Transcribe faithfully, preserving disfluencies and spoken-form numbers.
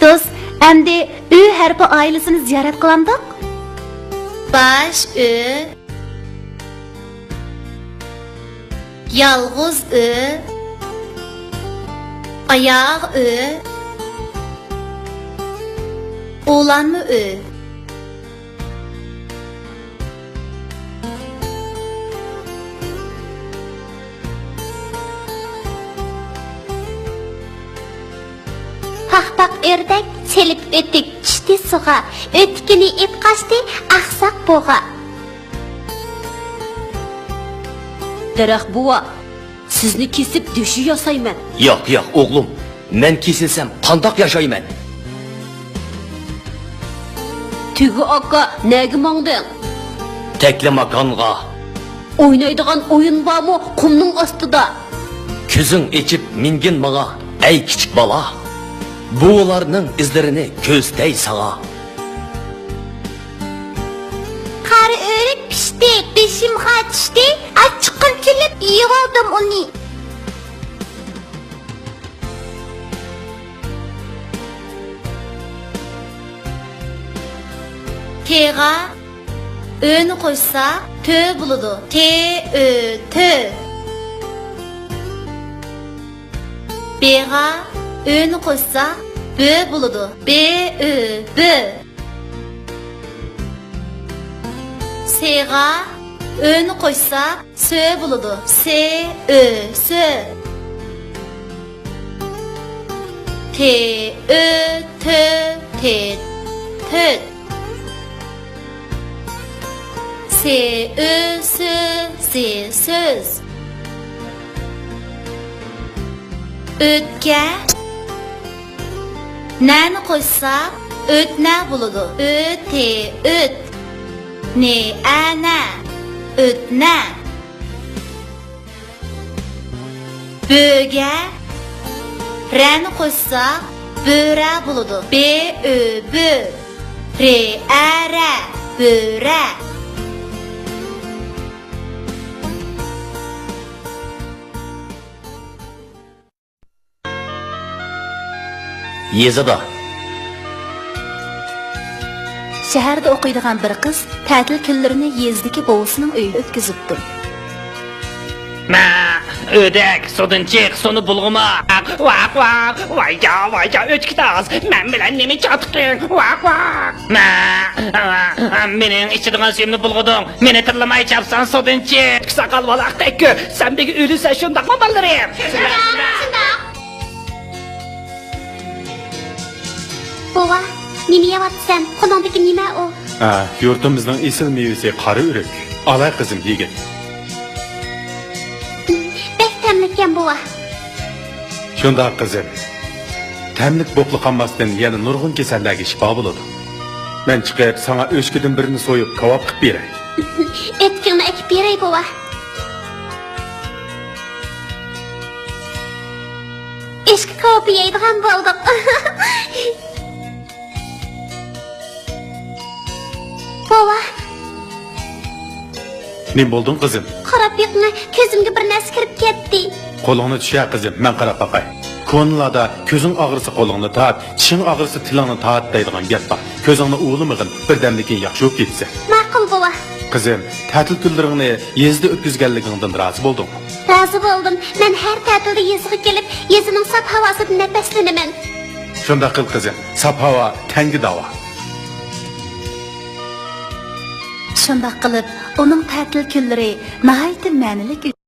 دوست، ئەمدى ئۆ ھەرپى ئائىلىسىنى زىيارەت قىلامدۇق؟ باش ئۆ، يالغۇز ئۆ، ئاياغ ئۆ، ئۇلانما ئۆ. پاخپاق ئۆردەك سېلىپ ئۆتۈك چۈشتى سۇغا، ئۆتۈكىنى ئېتقاچتى ئاقساق بۇغا. دەرەخ بوۋا، سىزنى كېسىپ دۆشۈ ياسايمەن. ياق، ياق، ئوغلۇم، مەن كېسىلسەم قانداق ياشايمەن؟ تۆگە ئاكا، نەگە ماڭدىڭ؟ تەكلىماكانغا. ئوينايدىغان ئويۇن بارمۇ قۇمنىڭ ئاستىدا؟ كۆزۈڭ ئېچىپ مىنگىن ماڭا، ئەي كىچىك بالا. بوۋىلارنىڭ ئىزلىرىنى كۆرسىتەي ساڭا. قارا ئۆرۈك پىشتى، بېشىمغا چۈشتى، ئاچچىقىم كېلىپ يېۋالدىم ئۇنى. تېغا ئۆنى قوشسا، تۆ بولىدۇ. تې ئۆ، تۆ. بېغا ئۆنى قوشسا، بۆ بولىدۇ. بې ئۆ، بۆ. سېغا ئۆنى قوشسا، سۆ بولىدۇ. سې ئۆ، سۆ. تې ئۆ، تۆ، تېت، تۆت. سې ئۆ، سۆ، زې، سۆز. ئۆتكە نەنى قوشساق، ئۆتنە بولىدۇ. ئۆ تې ئۆت، نې ئە نە، ئۆتنە. بۆگە رەنى قوشساق، بۆرە بولىدۇ. بې ئۆ بۆ، رې ئە رە، بۆرە. يېزىدا. شەھەردە ئوقۇيدىغان بىر قىز تەتىل كۈنلىرىنى يېزىدىكى بوۋىسىنىڭ ئۆيىدە ئۆتكۈزۈپتۇ. مە، ئۆدەك، سۇدىن چىق، سۇنى بۇلغىما. ۋاق، ۋاق، ۋايجا، ۋايجا، ئۆچكە تاز، مەن بىلەن نېمە چاتىقىڭ؟ ۋاق، ۋاق. مە، مېنىڭ ئىچىدىغان سۈيۈمنى بۇلغىدىڭ. مېنى تىللىماي چاپسان، سۇدىن چىق. ساقال بالا ئاقتەك كۆر، سەن بىگە ئۆلىسەن، شۇنداقمۇ بالىلىرىم؟ شۇنداق، شۇنداق. بوۋا، نېمە يەۋاتىسەن؟ قولۇڭدىكى نېمە ئۇ؟ ھە، يۇرتىمىزنىڭ ئېسىل مېۋىسى قارا ئۆرۈك. ئالاي قىزىم، يېگىن. بەك تەملىككەن، بوۋا. شۇنداق، قىزىم. تەملىك بوپلا قالماستىن، يەنە نۇرغۇن كېسەللەرگە شىپا بولىدۇ. مەن چىقىپ، ساڭا ئۆچكىدىن بىرنى سويۇپ، كاۋاپ قىلىپ بېرەي. ئۆتۈكۈڭنى ئەكىپ بېرەي، بوۋا. ئۆچكە كاۋىپى يەيدىغان بولدۇق. بوۋا. نېمە بولدۇڭ، قىزىم؟ قاراپ بېقىڭە، كۆزۈمگە بىر نەرسە كىرىپ كەتتى. قولۇڭنى چۈشەر، قىزىم، مەن قاراپ باقاي. كونىلاردا «كۆزۈڭ ئاغرىسا قولۇڭنى تارت، چىشىڭ ئاغرىسا تىلىڭنى تارت» دەيدىغان گەپ بار. كۆزۈڭنى ئۇۋىلىمىغىن، بىردەمدىن كېيىن ياخشى بولۇپ كېتىسەن. ماقۇل، بوۋا. قىزىم، تەتىل كۈنلىرىڭنى يېزىدا ئۆتكۈزگەنلىكىڭدىن رازى بولدۇڭمۇ؟ رازى بولدۇم. مەن ھەر تەتىلدە يېزىغا كېلىپ، يېزىنىڭ ساپ ھاۋاسىدىن نەپەسلىنىمەن. شۇنداق قىل، قىزىم. ساپ ھاۋا تەنگە داۋا. شۇنداق قىلىپ، ئۇنىڭ تەتىل كۈنلىرى ناھايىتى مەنىلىك ئۆتتى.